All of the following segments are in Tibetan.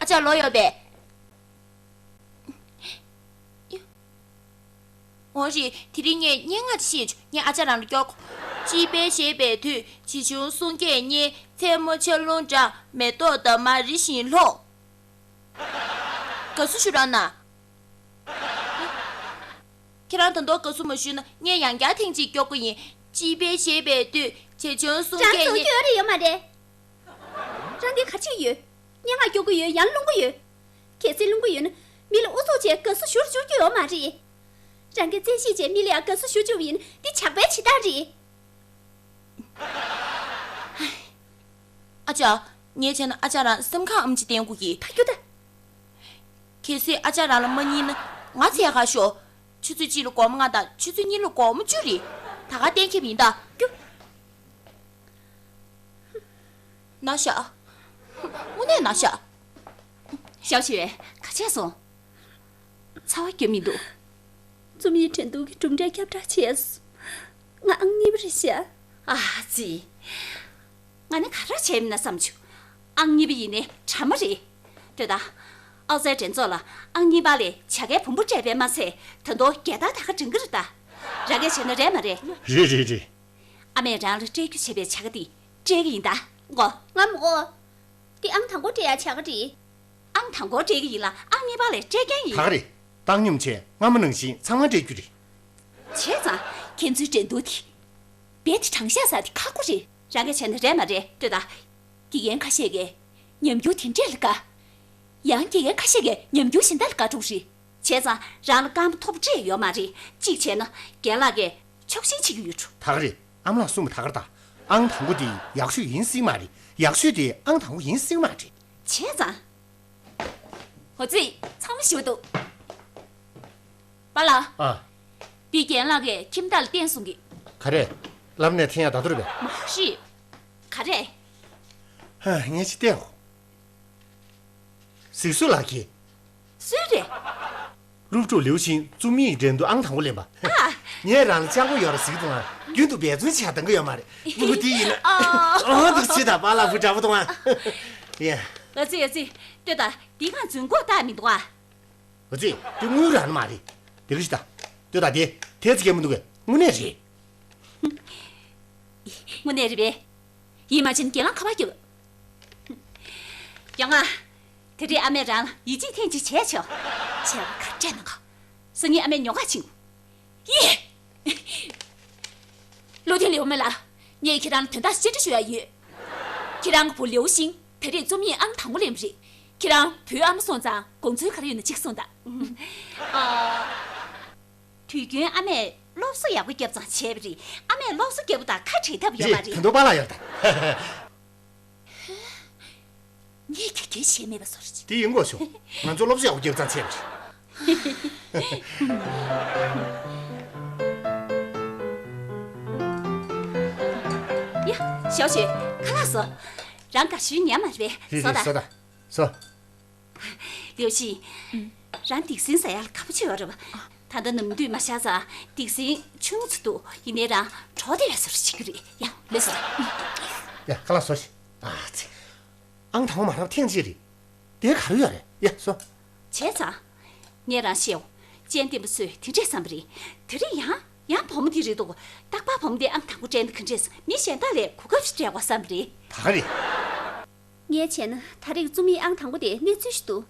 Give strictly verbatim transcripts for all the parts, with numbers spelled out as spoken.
ཅག་ལོག་ཡོད་པས། འོ་རེད། དེ་རིང་ངས་སྙན་ངག་ཅིག་བཤད་བྱུང་། ངས་ཨ་ཅག་རང་ལ་སྐྱོར་གོ། དཔྱིད་དཔལ་བཞད་པའི་དུས། བྱིའུ་ཆུང་གསུང་སྐད་སྙན། མཚན་མོ་ཆར་རླུང་འགྲོ། མེ་ཏོག་འདབ་མ་རིམ་བཞིན་ལྷུང་། དགའ་བསུ་ཞུ་རོགས་གནང་། ཁྱེད་རང་ད་དུང་དགའ་བསུ་མ་ཞུས་ན་ངས་ཡང་བསྐྱར་ཐེངས་གཅིག་སྐྱོར་གི་ཡིན། དཔྱིད་དཔལ་བཞད་པའི་དུས། བྱིའུ་ཆུང་གསུང་སྐད་སྙན། རང་ཚོ་སྐྱོར་རེ་ཡོད་མ་རེད། རང་གིས་ག་རེ་བྱེད་ཀྱི་ཡོད། སྙན་ངག་སྐྱོར་གྱི་ཡོད། ཡང་སློང་གི་ཡོད། གལ་སྲིད་སློང་གི་ཡོད་ན། མི་ལ་ཨུ་ཚུགས་བྱས་དགའ་བསུ་ཞུ་རུ་འཇུག་རྒྱུ་ཡོད་མ་རེད། རང་གིས་བཙན་ཤེད་བྱས་མི་ལ་ཡང་དགའ་བསུ་ཞུ་བཅུག་པ་ཡིན་ན་འདི་ཇག་པའི་བྱེད་སྟངས་རེད། ཨ་ཅག་ངས་བྱས་ན་ཨ་ཅག་རང་སེམས་ཁམས་ཨེམ་ཆི་བསྟེན་དགོས་ཀྱི། ཕ་རྒྱུགས་ད། གལ་སྲིད་ཨ་ཅག་རང་ལ་མ་ཉན་ན་ང་འཚོལ་ག་ཤོག། ཆུ་ཚོད་གཅིག་ལ་སྒོར་མོ་ལྔ་དང་ཆུ་ཚོད་གཉིས་ལ་སྒོར་མོ་བཅུ་རེད། ད་ག་གཏན་འཁེལ་བ་ཡིན་ད། རྒྱུགས། ན་ཤག། དངོས་གནས་ན་ཤག། ཞའོ་ཞུས། ག་བྱས་སོང་། ཚ་བ་རྒྱབ་མི་འདུག། བཙུམ་ཡིག་འགྲན་བསྡུར་གྱི་གྲུབ་འབྲས་ཁྱབ་བསྒྲགས་བྱས་སོང་། ང་ཨང་གཉིས་པ་རེད་ཤག། ཨ་ཙི། ང་ནི་ག་རེ་བྱས་མིན་ན་བསམ་བྱུང་། ཨང་གཉིས་པ་ཡིན་ནའི་དྲ་མ་རེད། ལྟོས་དང་། ཨའོ་ཙའི་འགྲན་ཚོགས་ལ་ཨང་གཉིས་པ་ལས་བྱ་དགའི་བུམ་པ་སྤྲད་པ་མ་ཚད། ད་དུང་རྒྱལ་དར་ད་ག་སྒྲེང་གི་རེད་ད། རང་གིས་བྱས་ན་རེད་མ་རེད། རེད་རེད་རེད། ཨ་མས་རང་ལ་སྤྲད་རྒྱུ་བྱས་པའི་བྱ་དགའ་དེ་སྤྲད་ཀྱི་ཡིན་ད། ངོ་། ང་མི་དགོས། འདི་ཨང་དང་པོ་སྤྲད་ཡག་བྱ་དགའ་རེད། ཨང་དང་པོ་སྤྲད་ཀྱི་ཡིན་ལ་ཨང་གཉིས་པ་ལས་སྤྲད་མཁན་ཡིན། ད་ག་རེད། བཏང་སྙོམས་བྱས་སྔ་མོ་ནང་བཞིན་ཚང་མ་སྤྲད་རྒྱུ་རེད། བྱས་ཙང་ཁྱེད་ཚོའི་འགྲན་བསྡུར་དེ། རྦད་དེ་དྲང་བཞག་ཟེར་དེ་ཁག་པོ་རེད། རང་གིས་བྱས་ན་རེད་མ་རེད། ལྟོས་དང་། དགེ་རྒན་ཁ་ཤས་ཀྱིས་ཉམས་འགྱུར་དེ་འདྲས་ལ་དགའ། ཡང་དགེ་རྒན་ཁ་ཤས་ཀྱིས་ཉམས་འགྱུར་གཞན་དག་ལ་དགའ་འགྲོ་གི་རེད། བྱས་ཙང་རང་ལ་སྐར་མ་མཐོ་པོ་སྤྲད་ཡོད་མ་རེད། གཅིག་བྱས་ན་རྒན་ལགས་ཀྱིས་ཕྱོགས་ཞེན་བྱེད་ཀྱི་ཡོད་འགྲོ། ད་ག་རེད། ཨ་མ་ལགས་གསུངས་པ་ད་ག་རེད་ད། ཨང་དང་པོ་དེ་ཡག་ཤོས་ཡིན་སྲིད་མ་རེད། ཡག་ཤོས་དེ་ཨང་དང་པོ་ཡིན་སྲིད་མ་རེད། བྱས་ཙང་། འོ་ཙི། ཚང་མ་ཞུ་འདུག། པཱ་ལགས། ཨ། འདི་རྒན་ལགས་ཀྱིས་ཁྱིམ་བདག་ལ་བསྟན་གསུང་གི། ག་རེ། བསླབ་གནས་འཐེན་ཡག་ད་དུ་རེད་པས། མ་རེད། ག་རེ། ཧ། ངས་ཅིག་བལྟས་འོ། གཟིགས་སོ་ལགས་ཀྱིས། སུས་རེད། སློབ་ཕྲུག་ལིའུ་ཤིན་རྩོམ་ཡིག་འགྲན་བསྡུར་ཨང་དང་པོ་ལེན་པ། ཨ། ངས་རང་ལ་ལྕགས་པོ་ཡོད་ར་གཟིགས་དང་། རྒྱུན་དུ་འབད་བརྩོན་བྱས་འདང་གི་ཡོད་མ་རེད། སྤུ་གུ་དེ་ཡིན་ན། ཨ། ཨང་དུ་ཆེ་དང་པཱ་ལགས་བུ་འདྲ་པོ་དང་། ཡ། ཨ་ཙི་ཨ་ཙི། ལྟོས་དང་། འདི་གང་རྫུན་གོ་ད་མི་འདུག་ཨ། ཨ་ཙི། དེ་དངུལ་རང་མ་རེད། དེ་ག་ཞིག་ད། ལྟོས་དང་དེ། དེ་ཚེ་གལ་མི་འདུག་གས། དངོས་གནས་རེད། དངོས་གནས་རེད་པས། ཡིད་མ་ཆེས་ན་རྒན་ལགས་ཁ་པར་རྒྱབ། རྒན་ལགས། དེ་རིང་ཨ་མས་རང་ལ་ཡིད་ཆེས་ཐེངས་གཅིག་བྱས་ཆོག། བྱས་པ་ག་སྤྲད་ན་ག། སང་ཉིན་ཨ་མས་ཉོ་ག་ཕྱིན། ཡེ། བློ་མཐུན་ལིའུ་མེ་ལགས། ངས་ཁྱེད་རང་ལ་དོན་དག་ཅིག་བཅར་འདྲི་ཞུ་ཡ་ཡོད། ཁྱེད་རང་གི་བུ་ལིའུ་ཤིང་ད་རེས་རྩོམ་ཡིག་ཨང་དང་པོ་ལེན་པ་རེད། ཁྱེད་རང་བུའི་ཨ་མ་སོང་ཙང་དགོངས་ཚུལ་ག་རེ་ཡོད་ན་གཅིག་གསུངས་དང་། ཨ། དུས་རྒྱུན་ཨ་མས་སློབ་གསོ་ཡག་པོ་བརྒྱབ་ཙང་བྱས་པ་རེད། ཨ་མས་སློབ་གསོ་རྒྱག་པ་དང་ཁ་བྲལ་ཐབས་ཡོད་མ་རེད། རེད། ད་དུང་པཱ་ལགས་ཡོད་ད། ངས་ག་གེ་བྱས་མེད་པ་བཟོ་འདྲ་ཅིག། དེ་ཡིན་དགོས་བྱུང་། ང་ཚོ་སློབ་གསོ་ཡག་པོ་བརྒྱབ་ཙང་བྱས་པ་རེད། ཡ། ཞའོ་ཞུས། ཁ་ལག་བཟོ། རང་དགའ་ཤོས་ཉལ་མ་རེད་པས། རེད་བཟོ་རེད། ད། བཟོ་ད། བཟོ། ལིའུ་ཤིང་། ཨུམ། རང་སྡིག་སྲིན་ཟ་ཡག་ལ་དགའ་པོ་བྱེད་ཡོད་རེད་པ། ད་ལྟ་ནམ་དུས་མ་ཤར་ཙང་སྡིག་སྲིན་ཆུང་ཙམ་འདུག། ཡིན་ནའི་རང་གྲོགས་བདེ་བའི་བཟོ་འདྲ་བྱེད་ཀྱི་རེད། ཡ། ལགས་སོ། ཡ། ཁ་ལག་བཟོ་ཞིག། ཨ་ཙི། ཨང་དང་པོ་མ་རག་ཐེངས་གཅིག་རེད། དེ་ག་རེ་ཡོད་རེད། ཡ། བཟོ། བྱས་ཙང་། ངས་རང་བཤད་འོ། སྤྱན་ལྡན་པ་ཚོས་དེ་འདྲས་བསམ་པ་རེད། དེ་རིང་ཡང་ཡང་བུ་མོ་དེ་རེད་འདུག། རྟག་པར་བུ་མོ་དེ་ཨང་དང་པོ་སྤྲད་ན་ག་འདྲས། མི་གཞན་དག་ལས་གོ་སྐབས་ཤིག་སྤྲད་དགོས་བསམ་པ་རེད། ད་ག་རེད། ངས་བྱས་ན་ད་རེས་རྩོམ་ཡིག་ཨང་དང་པོ་དེ་གནས་ཚུལ་ཞིག་འདུག།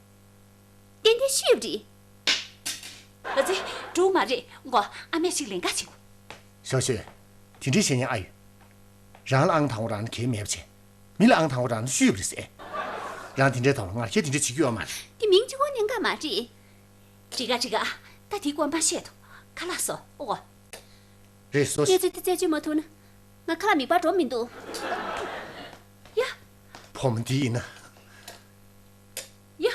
ཏན་ཏན་ཤོད་རེད། ཨ་ཙི། འགྲོ་མ་རེད། མགོ་ཨ་མས་ཞིག་ལེན་ག་བྱེད་གོ། ཞའོ་ཞུས། དེ་འདྲའི་བཤད་ཉན་ཨ་ཡོད། རང་ལ་ཨང་དང་པོ་རག་ན་གལ་མེད་པ་བྱས། མི་ལ་ཨང་དང་པོ་རག་ན་ཤོད་རེད་ཟེར། རང་དེ་འདྲའི་ཐོག་ལ་ང་ཁྱེད་དེ་འདྲ་བྱེད་རྒྱུ་ཡོད་མ་རེད། དེ་མིང་གཅིག་པོ་ཉན་ག་མ་རེད། འགྲིག་ག་འགྲིག་ག། ད་དེའི་སྐོར་མ་བཤད་དོ། ཁ་ལག་བཟོ། ཨོ། རེད། བཟོ་ཞིག། ངས་ཚོད་དེ་རྩད་གཅོད་མ་ཐུབ་ན། ང་ཁ་ལག་མིད་པར་འགྲོ་མི་འདུག། ཡ། བུ་མོ་འདི་ཡིན་ན། ཡ།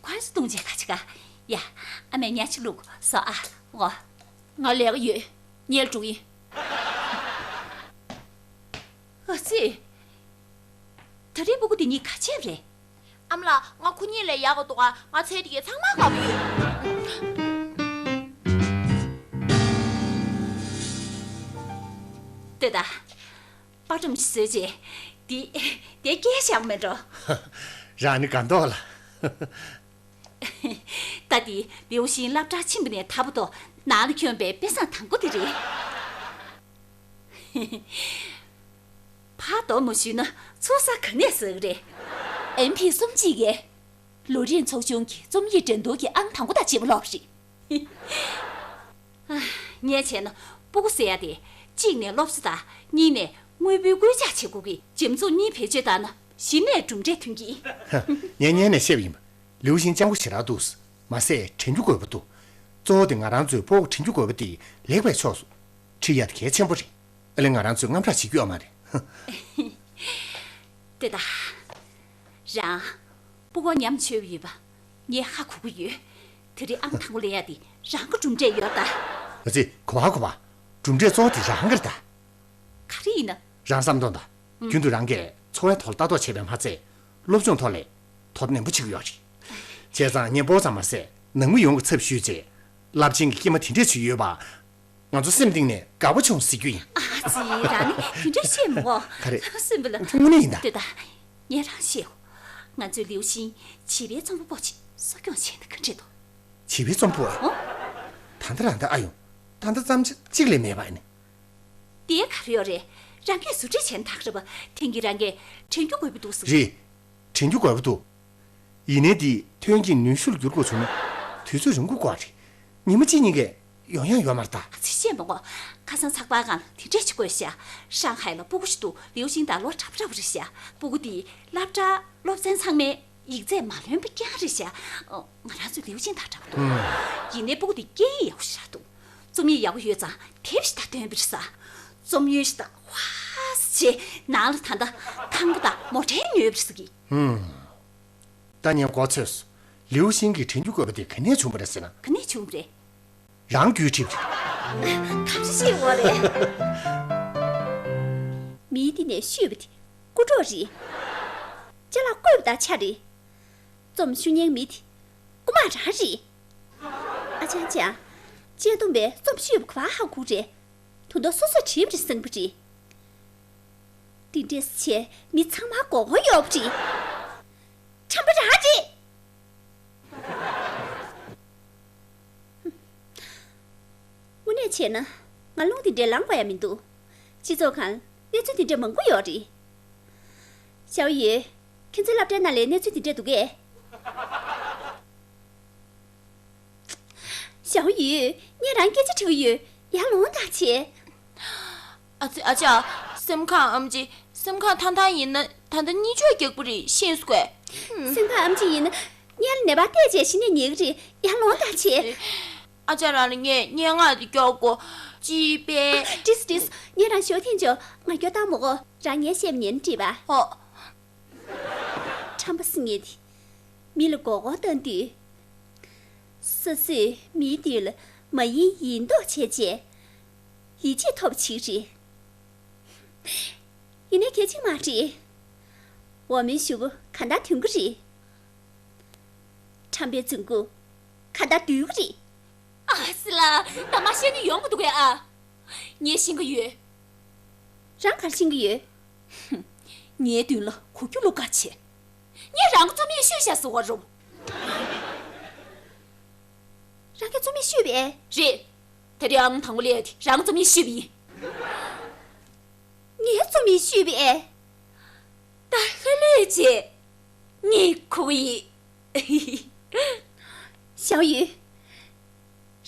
ཁོ་རང་ཚོ་བཏུང་བྱས་ཁ་ཅིག་ག། ཡ། ཨ་མས་ཉལ་ཆ་བླུག་སོ་ཨ། འོ། ང་ལས་ཀ་ཡོད། ཉལ་འགྲོ་ཡིན། ཨ་ཙི། ད་རེས་སྤུ་གུ་འདི་གཉིས་ག་བྱས་པ་རེད། ཨ་མ་ལགས། ང་ཁོ་གཉིས་ལས་ཡག་ག་འདུག་ག། ང་ཚེ་འདི་གའི་ཚང་མ་དགའ་པོ་ཡོད། ལྟོས་དང་། པར་སྒྲོམ་ཞིག་བཟོས་རྗེས། འདི། དེ་སྐྱེལ་བཞག་མེད་འགྲོ། རང་ནི་དགའ་མདོག་ལ། ད་དེ་ལིའུ་ཤིན་སློབ་གྲྭར་ཕྱིན་པ་ནས་ད་བར་དུ་ནང་ལ་ཁྱོན་པའི་དཔེ་བཟང་དང་པོ་དེ་རེད། ཕར་དོ་མ་ཞུས་ན་ཚུར་ས་ག་ནས་ཟ་གི་རེད། ཨེམ་ཕི་གསུམ་གཅིག་གིས་ལོ་རིན་ཚོགས་ཆུང་གི་རྩོམ་ཡིག་འགྲན་བསྡུར་གྱི་ཨང་དང་པོ་དང་བརྗེ་པོ་ལོག་རེད། ངས་བྱས་ན་སྤུ་གུ་ཟེར་ཡ་དེ་གཅིག་ནས་སློབ་གསོ་དང་གཉིས་ནས་དངོས་པོའི་བཀོལ་ལྕག་བྱེད་དགོས་ཀྱི་འཇམ་རྩུབ་གཉིས་བེད་སྤྱོད་བཏང་ན་གཞི་ནས་གྲུབ་འབྲས་ཐོན་གྱི། ངས་སྔོན་ནས་བཤད་པ་ཡིན་པ། ལིའུ་ཤིན་སྤྱང་པོ་ཞེ་དྲག་འདུག་མ་ཟད་དྲན་རྒྱུ་དགོས་པ་འདུག་གཙོ་བོ་དེ་ང་རང་ཚོས་སྤོ་བོ་དྲན་རྒྱུ་དགོས་པ་དེ་ལེགས་པའི་ཕྱོགས་སུ་ཁྲིད་ཡ་དེ་གལ་ཆེན་པོ་རེད། ཨ་ལས་ང་རང་ཚོས་དངངས་སྐྲག་བྱེད་རྒྱུ་ཡོད་མ་རེད། དེ་ད། རང་སྤུ་གུ་ཉམ་ཆུང་ཡོད་པ་ངས་ཧ་གོ་གི་ཡོད། དེ་རིང་ཨང་དང་པོ་ལེན་ཡ་དེ་རང་གི་གྲུབ་འབྲས་ཡོད་ད། ཨ་ཙི་གོ་བ་གོ་བ། གྲུབ་འབྲས་གཙོ་བོ་དེ་རང་གི་རེད་ད། ག་རེ་ཡིན་ན། རང་བསམ་གཏོང་དང་། རྒྱུན་དུ་རང་གིས་འཚོ་བའི་ཐོག་ལ་ལྟ་རྟོག་བྱས་པས་མ་ཚད། སློབ་སྦྱོང་ཐོག་ལས་དོ་སྣང་ནན་པོ་བྱེད་ཀྱི་ཡོད་རེད། བྱས་ཙང་ངས་སྤོ་ཙམ་མ་ཟད་ནང་མི་ཡོངས་ཀྱི་ཚབ་ཞུས་རྗེས། རླབས་ཆེན་གྱི་སྐྱེས་མ་དེ་འདྲས་ཅིག་ཡོད་པ། ང་ཚོ་སེམས་གཏིང་ནས་དགའ་པོ་བྱུང་ཟེར་རྒྱུ་ཡིན། ཨ་ཙི་རང་ནི་དེ་འདྲས་བཤད་མི་དགོས། ག་རེ། སེམས་པ་ལ། དངོས་གནས་ཡིན་ད། ལྟོས་དང་། ངས་རང་བཤད་འོ། ང་ཚོའི་ལིའུ་ཤིན་བྱིས་པའི་རྩོམ་པ་པོ་ཅིག་གསོ་སྐྱོང་བྱས་ན་ག་འདྲས་འདུག་བྱིས་པའི་རྩོམ་པ་པོ། ཨོ། ད་ལྟ་རང་ད་ཨ་ཡོང་། ད་ལྟ་ཙམ་ཅིག་ལས་མེད་པ་ནི། དེ་ག་རེ་ཡོད་རེད། རང་གིས་ཟུར་ཁྲིད་བྱས་ན་ད་ག་རེད་པ། དེང་གི་རང་གིས་དྲན་རྒྱུ་དགོས་པ་འདུག་ཟེར། རེད། དྲན་རྒྱུ་དགོས་པ་འདུག་ཡིན་ནའི་འདི་ཐོན་སྐྱེད་ནུས་ཤུགས་ལ་འགྱུར་དགོས་བྱུང་ན་དུས་ཚོད་རིང་པོ་འགོར་བ་རེད། ཉི་མ་གཅིག་གཉིས་ཀས་ཡོང་ཡག་ཡོད་མ་རེད་ད། ཨ་ཙི་བཤད་མ་དགོས། ཁ་སང་ཚགས་པར་སྒང་ལ་དེ་འདྲས་ཅིག་བཀོད་ཤག་ཧྲང་ཧའེ་ལ་སྤུ་གུ་ཞིག་འདུག་ལིའུ་ཤིན་དང་ལོ་འདྲ་པོ་འདྲ་པོ་རེད་ཤག་སྤུ་གུ་དེས་སློབ་གྲྭ་སློབ་ཚན་ཚང་མའི་ཡིག་ཚད་མ་ལོན་པ་རྐྱང་རེད་ཤག་ཨོ། ང་རང་ཚོའི་ལིའུ་ཤིན་དང་འདྲ་པོ་འདུག་ཡིན་ནའི་སྤུ་གུ་དེ་སྐད་ཡིག་ཡག་པོ་ཞེ་དྲག་འདུག་རྩོམ་ཡིག་ཡག་པོ་ཡོད་ཙང་དེབ་ཞིག་ད་འདོན་པ་རེད་ཤག་རྩོམ་ཡོན་ཞིག་ད་ཝ་ཟེར་བྱས་ནང་ལ་ད་ལྟ་ཐང་ག་དང་མོ་ཊའི་ཉོས་པ་རེད་ཟེར་གི། ཧུམ། ད་ངས་མགོ་ཚོས་སོང་། ལིའུ་ཤིན་གྱིས་དྲན་རྒྱུ་དགོས་པ་དེ་ག་ནས་བྱུང་བ་རེད་ཟེར་ན། ག་ནས་བྱུང་བ་རེད། རང་རྒྱུད་ཁྲིད་པ་རེད། ག་རེ་བཤད་ཡོད་རེད། མིའི་སྟེང་ནས་བཤུས་པ་དེ་རྐུ་འཕྲོག་རེད། ཅ་ལག་བརྐོས་པ་དང་ཆ་རེད། རྩོམ་ཞུ་མཁན་མི་དེ་རྐུ་མ་རང་རེད། ཨ་ཅང་ཅང་། དཔྱད་འདེམས་པས་རྩོམ་བཤུས་པ་ག་པར་ཧ་གོ་རེད། དོན་དག་སོ་སོས་བྲིས་པ་རེད་བསམ་པ་རེད། དེ་འདྲས་བྱས་མི་ཚང་མ་མགོ་སྐོར་ཡོད་པ་རེད། ཁྲམ་པ་རང་རེད། དངོས་གནས་བྱས་ན་ང་རླུང་དེ་འདྲས་ལངས་པ་ཡང་མི་འདུག་སྤྱི་ཚོགས་སྒང་གནས་ཚུལ་དེ་འདྲས་མང་པོ་ཡོད་རེད། ཞའོ་ཡུས། ཁྱེད་ཚོའི་སློབ་གྲྭའི་ནང་ལ་གནས་ཚུལ་དེ་འདྲས་འདུག་གས། ཞའོ་ཡུས། ངས་རང་སྐད་ཆ་དྲི་གི་ཡོད། ཡར་ལོངས་དང་བྱེད། ཨ་ཙི་ཨ་ཅག་སེམས་ཁམས་ཨེམ་ཆི། སེམས་ཁམས་ཐང་ཐང་ཡིན་ན་ད་ལྟ་གཉིད་ཆོག་རྒྱག་པ་རེད། ཤེས་སོང་ངས། སེམས་ཁམས་ཨེམ་ཆི་ཡིན་ན་སྔོན་ལ་ནད་པ་བལྟས་བྱས་གཞི་ནས་ཉལ་གི་རེད། ཡར་ལོངས་དང་བྱེད། ཨ་ཅག་རང་ལ་ངས་སྙན་ངག་དེ་སྐྱོར་དགོས། ཅི་པས། ཏིས་ཏིས། ངས་རང་ཞོ་འཐེན་ཆོག་ང་སྐྱོར་བཏང་མི་དགོས། རང་ངས་བཤད་པ་ཉན་ན་འགྲིག་པ། ཧོ། ཁྲམ་པ་ཟེར་མཁན་དེ་མི་ལ་མགོ་སྐོར་བཏང་དུས། སོ་སོས་མིའི་མདུན་ལ་མ་ཡིན་ཡིན་མདོག་བྱས་བྱས། ཡིད་ཆེས་ཐོབ་བྱེད་ཀྱི་རེད། ཡིན་ནའི་གལ་ཆེན་མ་རེད། འོག་མིན་ཞུ་བོ་གང་ལྟར་ཐོན་གྱི་རེད། ཁྲམ་པའི་རྫུན་རྐུབ་གང་ལྟར་རྡོལ་གྱི་རེད། ཨ་སི་ལ། ད་མ་ཤེས་ནི་ཡོང་གི་འདུག་གས་ཨ། ངས་ཤེས་ཀྱི་ཡོད། རང་ག་རེ་ཤེས་ཀྱི་ཡོད། ངའི་མདུན་ལ་གོ་རྒྱུ་བླུག་ག་བྱེད། ངས་རང་གི་རྩོམ་ཡིག་བཤུས་བཞག་ཟེར་བ་རུ། རང་གི་རྩོམ་ཡིག་བཤུས་པས། རེད། དེ་རིང་ཨང་དང་པོ་སླེབས་ཡ་དེ་རང་གི་རྩོམ་ཡིག་བཤུས་པ་ཡིན། ངའི་རྩོམ་ཡིག་བཤུས་པས། ད་ལྷོད་ལྷོད་བྱེད། ངས་གོ་གི་ཡིན། ཞའོ་ཡུས།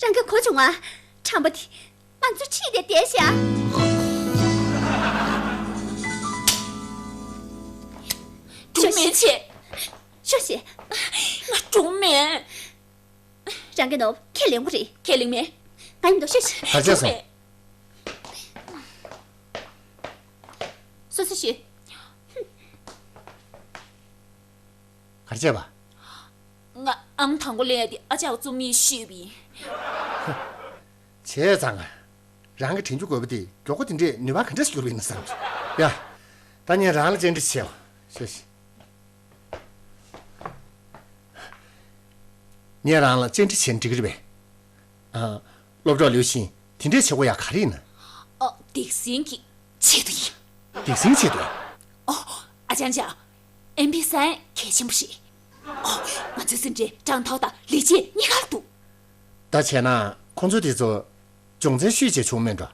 རང་གིས་གོ་བྱུང་ང་། ཁྲམ་པ་དེ་ང་ཚོ་ཁྲིད་དེ་བསྡད་ཤག་སྒྲུང་མེད་བྱེད། ཤོག་ཤིག་ང་སྒྲུང་མེད། རང་གི་ནོར་བུ་ཁས་ལེན་དགོས་རེད། ཁས་ལེན་མེད། ང་ཡིན་མདོག་ཤོག་ཤིག་ག་རེ་བྱས་སོང་། སོ་སོ་ཞུ། ག་རེ་བྱས་པ། ང་ཨང་དང་པོ་ལེན་ཡ་དེ་ཨ་ཅག་རྩོམ་ཡིག་བཤུས་པ་ཡིན། བྱས་ཙང་། རང་གི་དྲན་རྒྱུ་དགོས་པ་དེ་མགྱོགས་པོ་དེ་འདྲས་ནུས་པ་ག་འདྲ་ཞིག་འགྱུར་བ་ཡིན་ན་བསམ་བྱུང་། ཡ། ད་ངས་རང་ལ་བཅར་འདྲི་བྱེད་འོ། ཤོག་ཤིག་ངས་རང་ལ་བཅར་འདྲི་བྱས་ན་འགྲིག་གི་རེད་པས། ཨ། སློབ་གྲོགས་ལིའུ་ཤིན་དེ་འདྲས་བྱེད་དགོས་ཡ་ག་རེ་ཡིན་ན། ཨ། སྡིག་སྲིན་གྱི་ཆེད་དུ་ཡིན། སྡིག་སྲིན་ཆེད་དུ། ཨོ། ཨ་ཅང་ཅང་། ཨེམ་པི་སན་གལ་ཆེན་པོ་རེད། ཨོ། ང་ཚོའི་སེམས་ཁྲལ་ཀྲང་ཐའོ་དང་ལི་ཅི་གཉིས་ཀར་འདུག་ད་བྱས་ན་ཁོང་ཚོ་དེ་ཚོ་སྦྱོང་ཚན་ཤུལ་བྱས་བྱུང་མེད་འགྲོ།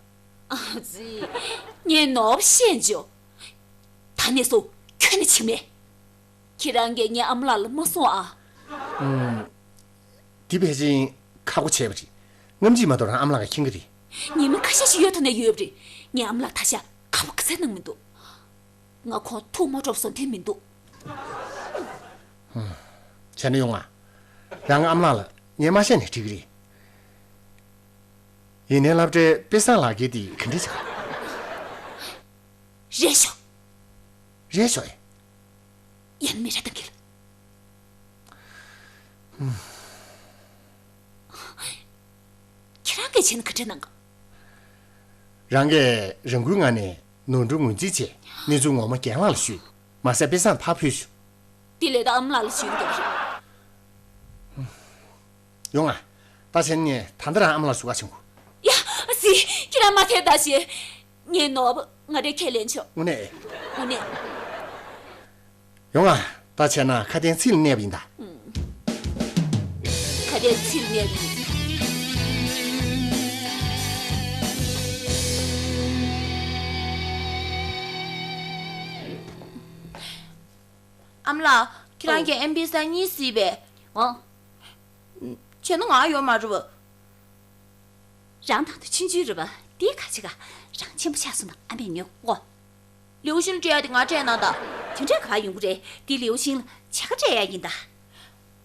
ཨ་ཙི། ངས་ནོར་བ་ཤེས་བྱུང་། ད་ནས་བཟུང་ཁྱོན་ནས་བྱེད་མེད། ཁྱེད་རང་གིས་ངའི་ཨ་མ་ལགས་ལ་མ་གསུང་ཨ། ཨུམ། འདི་ཕལ་ཆེར་ཁག་པོ་བྱས་པ་རེད། རྔམ་བརྗིད་མ་གཏོགས་རང་ཨ་མ་ལགས་ཀྱིས་མཁྱེན་གྱི་རེད། ཉི་མ་ཁ་ཤས་ཤིག་ཡོད་དོ་ནས་ཡོད་པ་རེད། ངའི་ཨ་མ་ལགས་ད་ཆ་ཁ་པོ་ག་ཚད་གནང་མི་འདུག་ང་ཁོང་ཐུག་མ་འཕྲོག་བཟོ་འདོད་མི་འདུག་བྱས་ན་ཡོང་ང་། རང་གི་ཨ་མ་ལགས་ལ་ངས་མ་བཤད་ནས་འགྲིག་གི་རེད། ཡིན་ནའི་སློབ་གྲྭའི་དཔེ་བཟང་ལག་འཁྱེར་དེ་ག་འདྲ་བྱེད་ག་རེད་ཤོག་རེད་ཤོག་ཨེ། ཡང་མི་རེ་དང་འགལ། ཁྱེད་རང་གིས་བྱས་ན་ག་འདྲ་གནང་ག་རང་གིས་རང་འགུལ་ངང་ནས་ནོར་འཁྲུལ་ངོས་འཛིན་བྱས། གནས་ཚུལ་ངོ་མ་རྒན་ལགས་ལ་ཞུས། མ་ཟད་དཔེ་བཟང་ཕར་ཕུལ་ཞུ། དེ་ལས་ད་ཨ་མ་ལགས་ལ་ཞུས་འདུག་ཡོང་ང་། ད་བྱས་ན་ངས་ད་ལྟ་རང་ཨ་མ་ལགས་ཞུ་ག་ཕྱིན་དགོས། ཡ། ཨ་ཙི། ཁྱེད་རང་མ་ཐད་ད་ཞེ། ངས་ནོར་བ་ང་རེ་ཁས་ལེན་ཆོག་དངོས་གནས། དངོས་གནས། ཡོང་ང་། ད་བྱས་ན་ཁ་དན་ཚིག་ལ་གནས་པ་ཡིན་ད། ཁ་དན་ཚིག་ལ་གནས་པ་ཡིན། ཨ་མ་ལགས། ཁྱེད་རང་གིས་ཨེམ་པི་སར་གཉིས་གཟིགས་པས། འོང་། བྱས་ན་ང་ཡོད་མ་རེད་པ། རང་དང་དུ་ཆུང་ཆུང་རེད་པ། འདི་ག་ཅི་ག་རང་ཆེན་པོ་ཆགས་སོང་ན་ཨ་མས་ཉོ་གོ། ལིའུ་ཤིན་ལ་སྤྲད་ཡ་དེ་ང་སྤྲད་ན་ད། དེ་འདྲས་ག་པར་ཡོང་གི་རེད། འདི་ལིའུ་ཤིན་ལ་བྱ་དགའ་སྤྲད་ཡ་ཡིན་ད།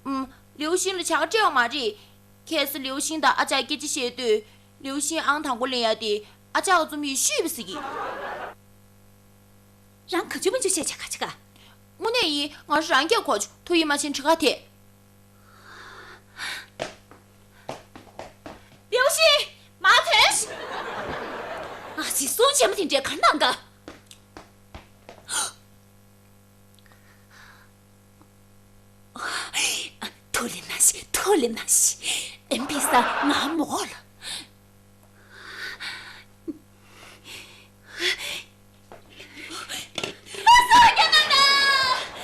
ཨུམ། ལིའུ་ཤིན་ལ་བྱ་དགའ་སྤྲད་ཡོད་མ་རེད། ཁ་སང་ལིའུ་ཤིན་དང་ཨ་ཅག་སྐད་ཆ་བཤད་དུས། ལིའུ་ཤིན་ཨང་དང་པོ་ལེན་ཡ་དེ་ཨ་ཅག་གི་རྩོམ་ཡིག་ཤོས་པ་ཟེར་གི། རང་གང་བྱུང་མང་བྱུང་བཤད་བྱ་ག་ཅི་ག་དངོས་གནས་ཡིན། ང་རང་སྐད་གོ་བྱུང་། ཐུགས་ཡིད་མ་ཆེས་དྲི་ག་དེ། ལིའུ་ཤིན། མ་ཐོན་ཤིག་ཨ་ཙི། སོང་ཆེན་མོ་དེ་འདྲས་ག་རེ་གནང་ག་ཐུགས་ལེན་གནང་ཞིག་ཐུགས་ལེན་གནང་ཞིག་ཨེམ་པི་སར་ང་མོ་ལ།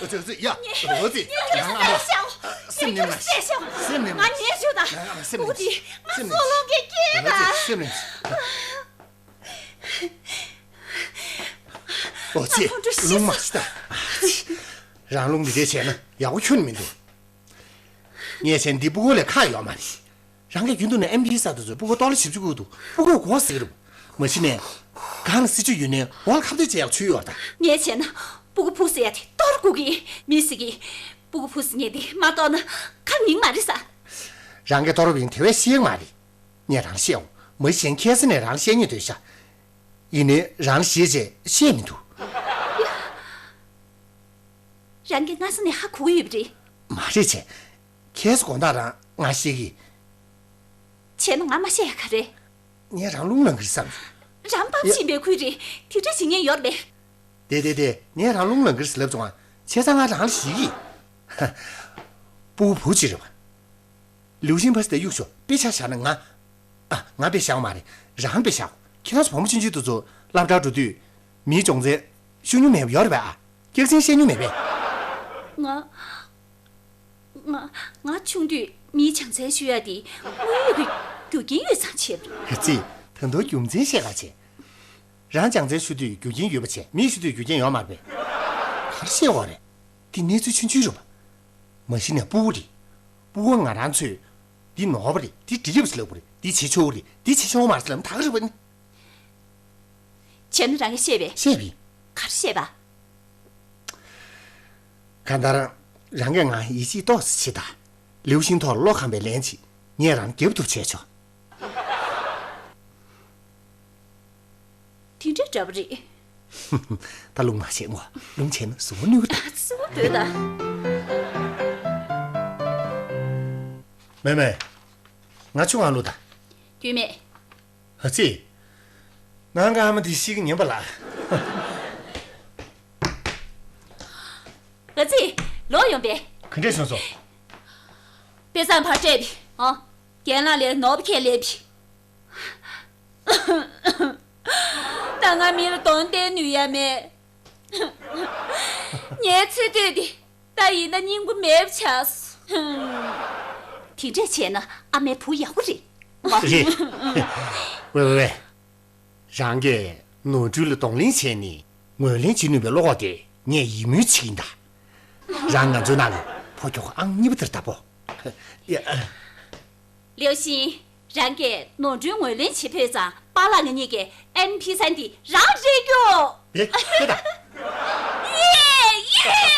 ཨ་ཙི། ཨ་ཙི། ཡ། ཨ་ཙི། ང་ཨ་མ། སེམས་ནེམ་ན། སེམས་ནེམ་ན། ང་ཉེས་ཞུ་དང་། ང་སེམས་ནེམ། སེམས་ནེམ། ཨ་ཙི། སེམས་ནེམ། ཨོ་ཙི། རླུང་མ་ཤི་ད། རང་རླུང་འདི་འདྲས་བྱས་ན་ཡག་པོ་ཁྱོན་ནས་མི་འདུག་ངས་བྱས་ན་འདི་སྤུ་གུ་ལས་ཁག་ཡོད་མ་རེད། རང་གིས་རྒྱུན་དུ་ནས་ཨེམ་པི་སར་དེ་ཚོས་སྤུ་གུ་ཏོག་ལ་བཞི་བཅུ་བཀུག་འདུག་སྤུ་གུ་གོ་ཟེར་གི་རེད། མ་གཞི་ནས་གང་ལ་སྲིད་ཇུས་ཡོད་ནའི་འོག་ལ་ཁ་གཏད་བྱེད་ཡག་ཇུས་ཡོད་ད། ངས་བྱས་ན་སྤུ་གུ་ཕུག་ཟེར་ཡ་དེ་ཏོག་ལ་བཀུག་གི་མི་ཟེར་གི། སྤུ་གུ་ཕུག་ཟེར་ངས་དེ་མ་གཏོགས་ན་ཁ་ཉིན་མ་རེད་ས། རང་གིས་ཏོག་རོབ་ཡིན་དེ་བས་ཤེས་ཀྱི་མ་རེད། ངས་རང་ལ་བཤད་འོང་། མ་གཞི་གཞན་ཁ་སང་ནས་རང་ལ་བཤད་སྙིང་འདོད་ཤག་ཡིན་ནའི་རང་ལ་ཞེད་བྱས་བཤད་མི་འདུག་རང་གིས་སྔ་ས་ནས་ཧ་གོ་གི་ཡོད་པ་རེད། མ་རེད་བྱས། ཁ་སང་དགོང་དག་རང་ང་བཤད་ཀྱི། བྱས་ན་ང་མ་བཤད་ཡ་ག་རེ། ངས་རང་རླུང་ལངས་ཀྱི་རེད་བསམ། རང་ཕམ་ཡ། བྱེད་པའི་ཁུལ་རེད། དེ་འདྲ་བྱེད་ཉན་ཡོད་རེད། དེ་དེ་དེ། ངས་རང་རླུང་ལངས་ཀྱི་རེད་ཟེར་ལབ་བྱུང་ང་། བྱས་ཙང་ང་རང་ལ་ཞེད་ཀྱི། ཧ། སྤུ་གུ་བུ་གཅིག་རེད་པ། ལིའུ་ཤིན་ཕ་སི་དེ་གཡུག་ཤོག་དཔེ་ཆ་བཞག་ན་ང་། ཨ། ང་དཔེ་བཞག་མ་རེད། རང་དཔེ་བཞག་ཁྱེད་རང་ཚོ་བུ་མོ་ཆུང་ཆུང་དེ་ཚོ་སློབ་གྲྭར་འགྲོ་དུས། མིའི་སྦྱོང་ཚན་ཞུ་མྱོང་མེད་པ་ཡོད་རེད་པས་ཨ། སྐྱག་རྫུན་བཤད་མྱོང་མེད་པས། ང་། ང་། ང་ཆུང་དུས་མིའི་སྦྱོང་ཚན་ཞུ་ཡ་དེ་དངོས་ཡོད་ཀྱི་རྒྱུ་རྐྱེན་ཡོད་ཙང་བྱས་པ་རེད། ཨ་ཙི། ད་དུང་རྒྱུ་མཚན་བཤད་ག་བྱས། རང་སྦྱོང་ཚན་ཞུ་དུས་རྒྱུ་རྐྱེན་ཡོད་པ་བྱས། མིས་ཞུ་དུས་རྒྱུ་རྐྱེན་ཡོད་མ་རེད་པས། ག་རེ་བཤད་འོ་རེད། འདི་གནས་ཚུལ་ཆུང་ཆུང་རེད་པ། མ་གཞི་ནས་སྤུ་གུ་རེད། སྤུ་གུ་ང་རང་ཚོས། འདི་ནོར་བ་རེད། འདི་འགྲིག་གི་མ་རེད་ལབ་དགོས་རེད། འདི་བྱེད་ཆོག་གི་རེད། འདི་བྱེད་ཆོག་མ་རེད་ལབ་ན་ད་ག་རེད་པ། བྱས་ན་རང་གིས་བཤད་པས། བཤད་པས། ག་རེ་བཤད་པ། གང་ལྟར། རང་གིས་ང་ཡིད་ཆེས་ཏོག་ཙམ་བྱེད་དང་། ལིའུ་ཤིན་ཐོག་ལ་བློ་ཁེངས་པའི་ལན་ཅིག་ངས་རང་རྒྱབ་ཐུབ་བྱས་ཆོག་དེ་འདྲ་འདྲ་པོ་རེད། ད་རླུང་མ་བྱེད་ངོ་། རླུང་བྱས་ན་གཟུགས་པོ་གནོད་གི་རེད། གཟུགས་པོ་འབོད་ད། མེ་མེ། ང་ཆུ་གང་བླུགས་དང་། རྒྱུས་མེད། ཨ་ཙི། ནང་གི་ཨ་མ་དེ་ཤི་གི་ཉན་པ་ལ། ཨ་ཙི། ལོག་ཡོང་པས། ག་འདྲས་བྱུང་སོང་། དཔེ་བཟང་ཕར་སྤྲད་པས། ཨ། རྒན་ལགས་ལས་ནོར་བུ་ཁས་ལེན་པས། ད་ང་མི་ལ་གདོང་བསྟན་ནུས་ཡ་མེད། ངའི་ཚེ་སྟོད་དེ། ད་ ད་ཡིན་ན་སྙིང་པོ་མེད་པ་ཆགས་སོང་། དེ་འདྲས་བྱས་ན་ཨ་མའི་བུ་ཡག་པོ་རེད། རེད། ཝེ་ཝེ་ཝེ། རང་གིས་ནོར་འཁྲུལ་ལ་གདོང་ལེན་བྱས་ནས་ངོས་ལེན་བྱེད་ནུས་པའི་བློ་ཁོག་དེ་ངས་ཡིད་སྨོན་བྱེད་ཀྱིན་གདའ། རང་ང་ཚོའི་ནང་གི་ཕོ་ཁྱོ་ག་ཨང་གཉིས་པ་དེར་ལྟ་བོ། ཡ། ལིའུ་ཤིན། རང་གིས་ནོར་འཁྲུལ་ངོས་ལེན་བྱེད་ཕོད་ཙང་པཱ་ལགས་ང་གཉིས་ཀྱི་ཨེན་ཕི་སན་དེ་རང་རེད་རྒྱུ། ཡེ། ཡེ་ད། ཡེ། ཡེ།